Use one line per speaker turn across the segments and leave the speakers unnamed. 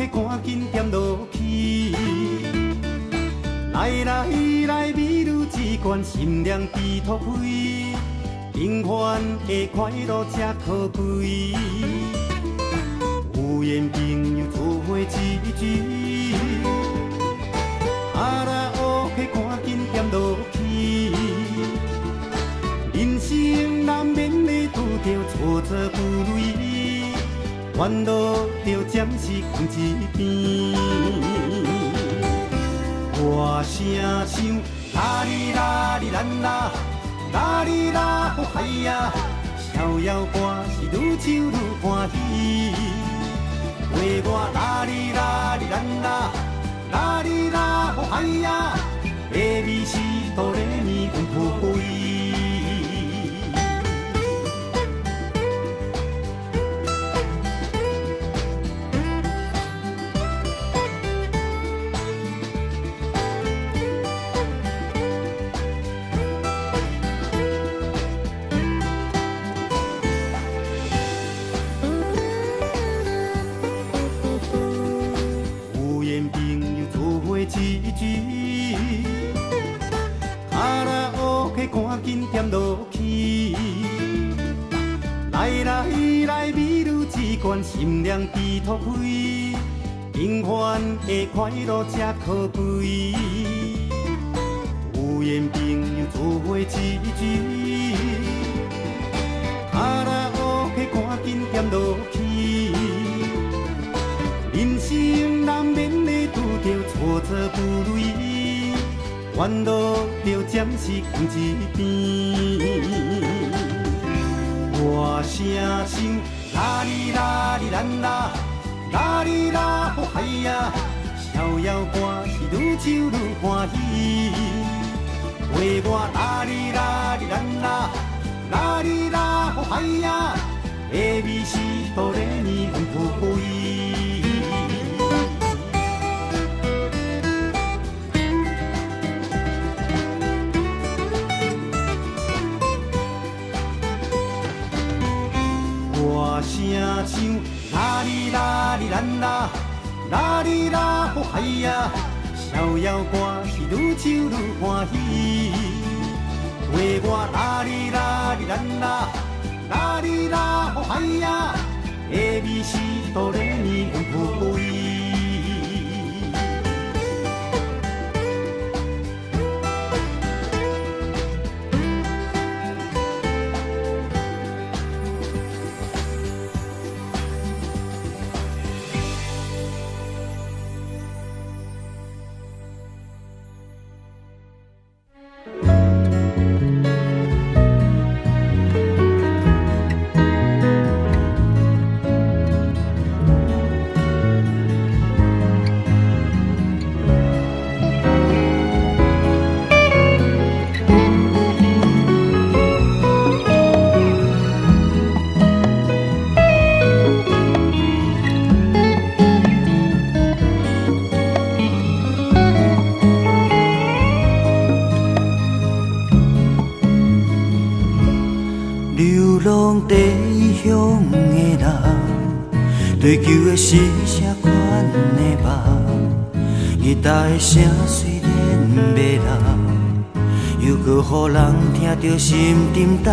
OK，趕緊點落去。來來來，美女只管心涼寄託開，平凡的快樂才可貴。有緣朋友做伙一支，卡拉 OK，趕緊點落去。人生難免會拄著挫折不如意，煩惱就暫時囥一邊。大聲唱，啦哩啦哩啦啦，啦哩啦呼嗨呀，逍遙歌是愈唱愈歡喜。陪我啦哩啦哩啦啦，啦哩啦呼嗨呀，A B C 哆來咪阮陪。有緣朋友做伙一支，卡拉 OK 趕緊點落去。來來來，美女只管心涼寄託開，平凡的快樂才可貴。有緣朋友做伙一支，卡拉 OK 趕緊點落去。人生難免會拄著挫折不如意，煩惱就暫時囥一邊。大聲唱，啦哩啦哩啦啦，啦哩啦呼嗨呀，逍遙歌是愈唱愈歡喜。陪我啦哩啦哩啦啦，啦哩啦呼嗨呀，A B C 哆來咪阮陪。大聲唱，啦哩啦哩啦啦，啦哩啦呼嗨呀，逍遙歌是愈唱愈歡喜。陪我啦哩啦哩啦啦，啦哩啦呼嗨呀，A B C 哆來咪阮陪。
流浪在异乡的人，追求的是啥款的梦？日头的声虽然迷人，犹阁予人听著心沉重。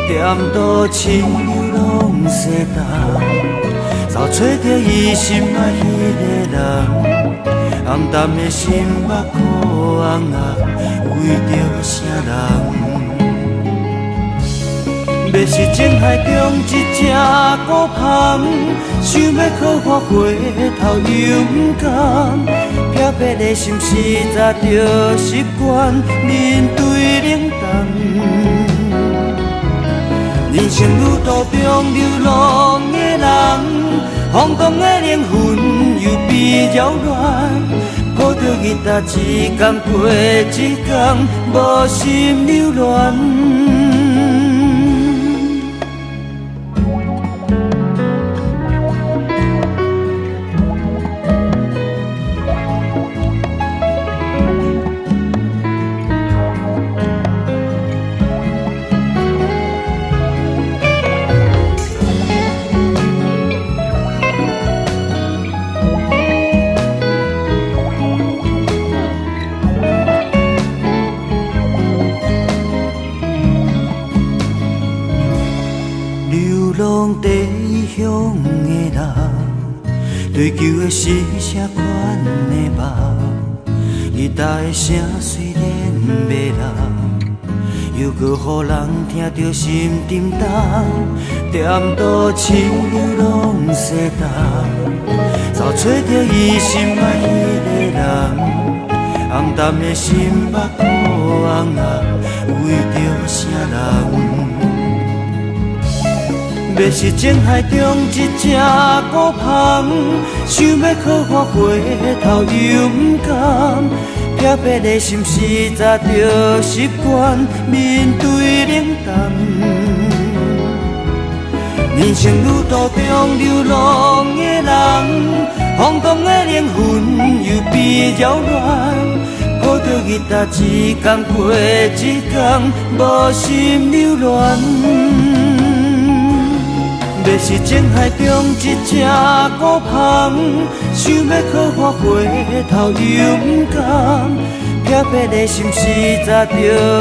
踮都市流浪西东，走揣著伊心爱彼个人，暗淡的心目眶红红，为著啥人？欲是情海中一只孤帆，想欲靠岸回头又毋甘。飘泊的心实在著习惯面对冷淡。人生旅途中流浪的人，放荡的灵魂又被扰乱，抱著日头一天过一天，无心留恋。鄉的人，追求的是啥款的夢？日大的聲雖然迷人，猶閣予人聽著心沉重，踮都市流浪世代，走揣著伊心愛彼个人，暗淡的心目箍紅紅，為著啥人？欲是情海中一隻孤帆，想欲靠岸回頭又毋甘，飄泊的心是早就習慣面對冷淡。人生旅途中流浪的人，晃動的靈魂又被擾亂，抱著日頭一工過一工，無心留戀。欲是情海中一隻孤帆，想欲靠岸回頭又毋甘，飄泊的心是早就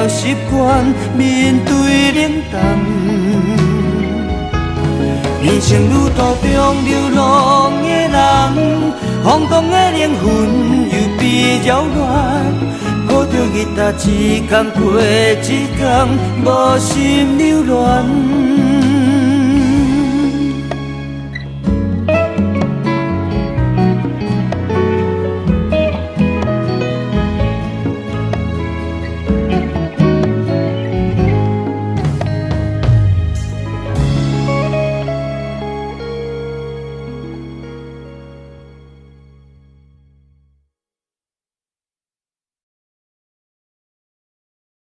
習慣面對冷淡。人生旅途中流浪的人，晃動的靈魂又被擾亂，抱著日頭一工過一工，無心留戀。